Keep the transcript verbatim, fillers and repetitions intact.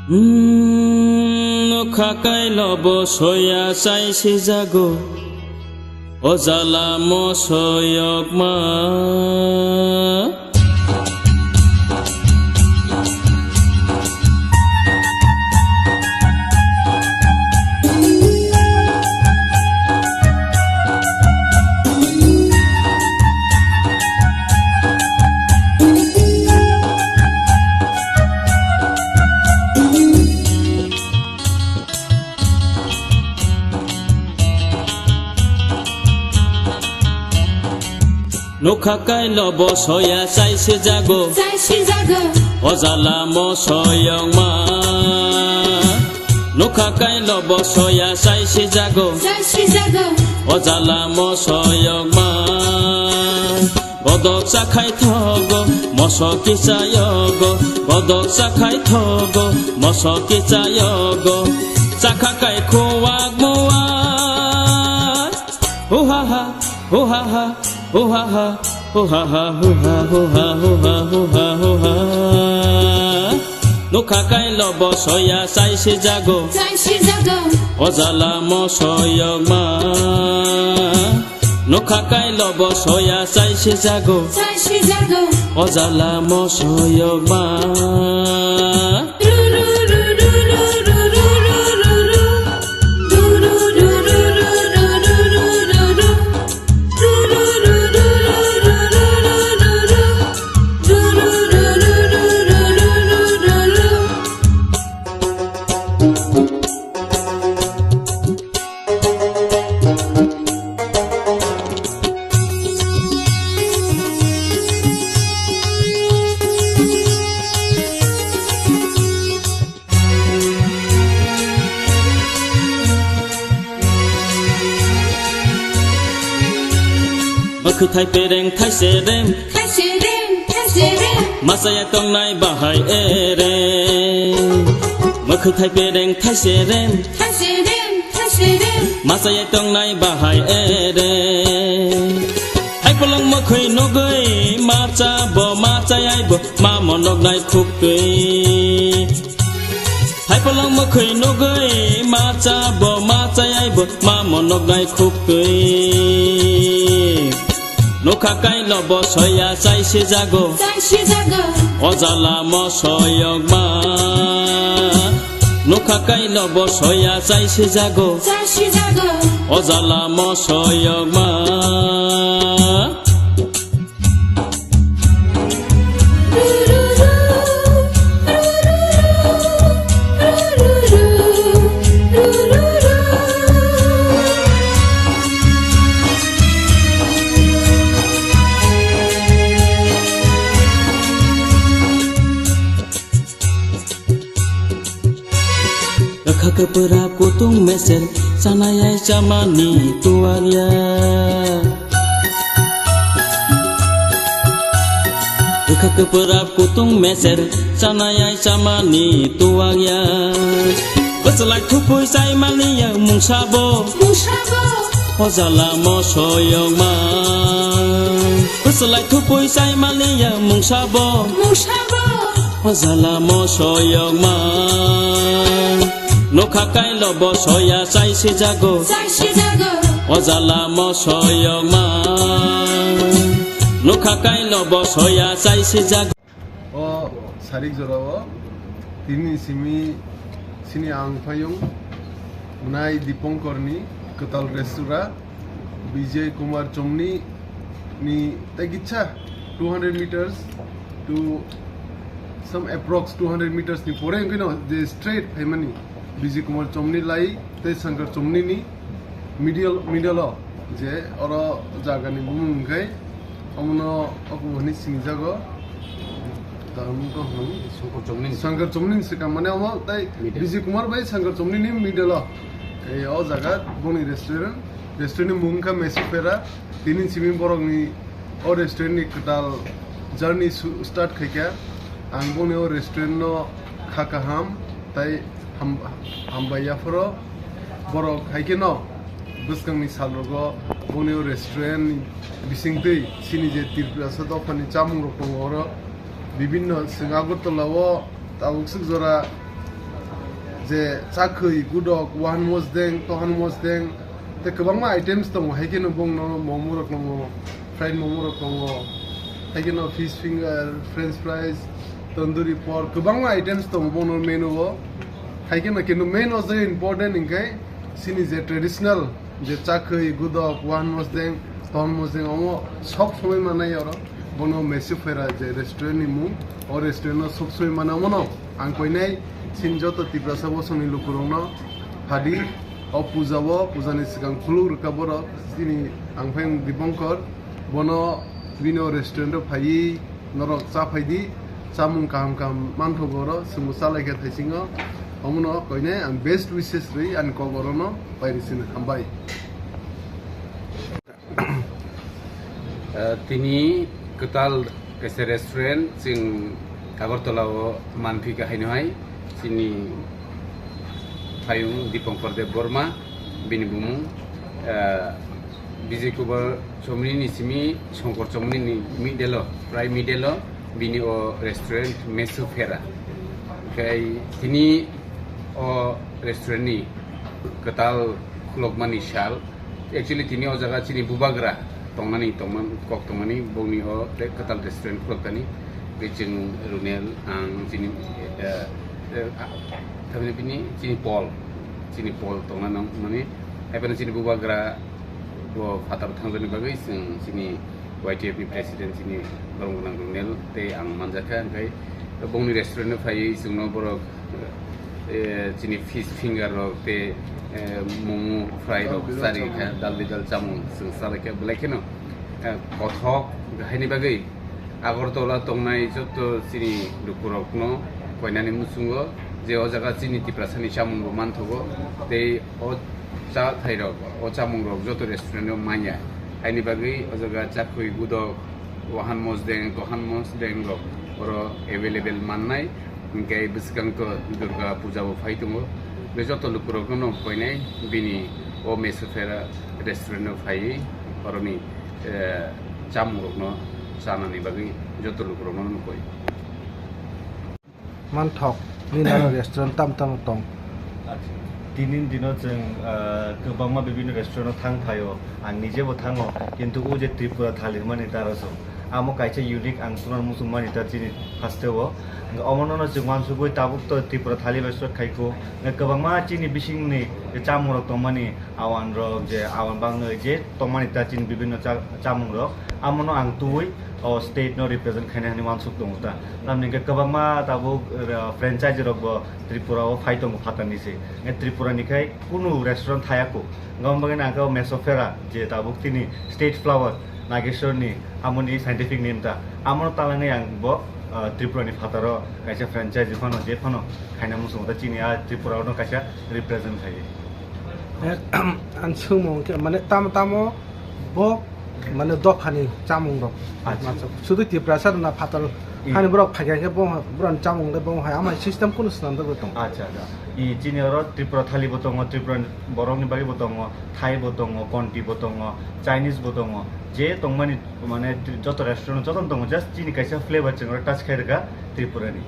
Hmm, nokha kailo bo soya chai sijago, o jala mosoyokma. Nokha kailo bo soya chai sijago. Chai sijago. O jala mosoyokma. Nokha kailo bo soya chai sijago. Chai sijago. O jala mosoyokma. Godok chakhai thogo, moso kichayogo. Godok chakhai thogo, moso kichayogo. Chakha kai khuwak muwak. Hu ha ha, hu ha ha, hu ha ha, hu ha ha, hu ha, hu ha, hu ha, hu ha, hu ha. Nokha kailo bo soya chai sijago. Chai sijago. O jala mosoyokma. Nokha kailo bo soya chai sijago. Chai sijago. O jala mosoyokma. Mwkhwthai pereng thai serem. Thai serem, thai serem. Machaya tongnai bahai ere. Mwkhwthai pereng thai serem. Thai serem, thai serem. Machaya tongnai bahai ere. Hai polong mwkhwi nugwi macha bo machayai bo ma monok nai khuk twi. Hai polong mwkhwi nugwi macha bo machayai bo ma monok nai khuk twi. Nokha kailo bo soya chai sijago. Chai sijago. O jala mosoyokma. Nokha kailo bo soya chai sijago. Chai sijago. O jala mosoyokma. Kwkha kwpwrap kutung meser, chanayai chamani tuwakya. Kwkha kwpwrap kutung meser, chanayai chamani tuwakya. Bwswlai thupui chaimani ya mungsabo. Mungsabo. O jala mosoyokma. Bwswlai thupui chaimani ya mungsabo. Mungsabo. O jala mosoyokma. Nokha kailo bo soya chai sijago. Chai sijago. O jala mosoyokma. Nokha kailo bo soya chai sijago. O sarik jorao tini simi sini ang phaiyung nai Diponkorni kwtal restaurant. Vijay Kumar Chomni ni tei kitsa two hundred meters to some approx two hundred meters ni pore wngkhe no je straight phaimani Vijay Kumar Chomni lai tei Shankar Chomni ni middle, middle o je oro jaga ni bumung wngkhe omono oku hwnwi sinijago. Tamo to hwn. Shankar Chomni ni. Shankar Chomni ni swkang mane omo tei middle. Vijay Kumar bai Shankar Chomni ni middle o. Ei o jaga boni restaurant, restaurant ni mung wngkha Mesifera. Tini simi borok ni o restaurant ni kwtal journey su-, start khaikha. Ang boni o restaurant no kha kaham tai Ham-, hambai yaphoro borok hai kheno bwskangni salrogo boni o restaurant ni bisingtwi chini je Tiprasa dophani chamungrok tongo oro bibinno chwng Agartala o tabuk swk jora Je chakhwi, gudok, wahan mosdeng, tohan mosdeng, tei kwbangma items tongo. Hai kheno bongno momo rok tongo, fried momo rok tongo, hai kheno fish finger, french fries, tandoori pork, kwbangma items tongo bongno menu o. Hai kheno kintu main o je important hinkhe chini je traditional je chakhwi, gudok, wahan mosdeng, tohan mosdeng omo sok somoi manai oro. Bono Mesofera je restaurant ni mung, o restaurant no sok somoi mana mano. Ang koinai sin joto Tiprasa bosongni lukurokno phadi o puja o, puja ni swkang khuluk rwkha borok. Chini ang phai Dipankar, bono bini o restaurant o phaiwi norok cha phaidi, chamung kaham kaham manthogo oro, chwngbo chalaikha thaisingo. Omono koinai ang best wishes rwi ani kok orono pairi sino hambai. Ah, tini kwtal kaisa restaurant chwng Agartala o manphi kha haino hai chini phayung Dipankar Deb Borma bini bumung, ah, Bijay Kumar Chomni ni simi Shankar Chomni ni middle o, prai middle o bini o restaurant Mesofera. Khai tini o restaurant ni kwtal khulokmani sal. Actually tini o jaga chini bubagra tongnani tongman kok tongmani bongni o tei kwtal restaurant khulokani tei chwng Runel ang chini eh, eh, ah, tamni bini chini Paul chini Paul tongna nang mani hai phano chini bubagra bo phatar thangjani bagwi chwng chini Y T F ni president chini borok gwnang Runel tei ang manjakha hwnkhe bongni restaurant o phaiwi chwngno borok eh, chini fish finger rok tei eh, momo fry rok chari kha dal bidal chamung chwng chalai kha belai kheno eh, kothok haini bagwi Agartala tongnai joto chini lukurokno koinani muchungo je o jaga chini Tiprasani chamung bo manthogo tei o cha thairok o chamungrok joto restaurant o manya haini bagwi o jaga chakhwi gudok wahan mosdeng tohan mosdeng rok oro available mannai. Hinkhe bwskango Durga puja bo phai tongo. Be joto lukurokno no koinai bini o Mesofera restaurant o phaiwi oroni eh, chamungrokno chanani bagwi joto lukurokno no koi. Manthok nini aro restaurant tam tamo tong? Tini dino chwng ah, kwbangma bibinno restaurant o thang phaio, ang nijebo thango, kintu o je Tripura thali hwnmani dara chwng amo kaisa unique ang chwngno muchungmani ta chini hasteo. Omono no chwng uansugwi tabuk to Tripura thali bai sot khaikho. Kwbangma chini bisingni chamung rok tongmani awan rok je awan bangwi je tongmani ta chini bibinno cha- chamung rok amono ang tubui o state no represent khaina hwnwi uansuk tongo ta. Tamni hwnkhe kwbangma tabuk ah, franchise rok bo Tripura o phai tongo phatarni se. Tripura ni khai kunu restaurant thaya ko. Gabon bagwi nang khe o Mesofera je tabuk tini state flower Nageshwar ni amoni scientific name ta. Amono talangwi ang bo ah, Tripura ni phataro kaisa franchise phano je phano khaina muchungo ta chini a Tripura no kaisa represent khai. Ang swngmung khe mane tamo tamo bo mane dophani chamung rok. Sudu Tiprasa na phatal hani borok phaikha khe bo borok chamung le bo hai ama system kunu swnam dagwi tong. Acha acha. I chini oro Tripura thali bo tongo, Tripura borok ni bagwi bo tongo, Thai bo tongo, Konti bo tongo, Chinese bo tongo. Je tongmani mane joto restaurant joto tongo, just chini kaisa flavor chwng oro touch khai rwkha Tripura ni.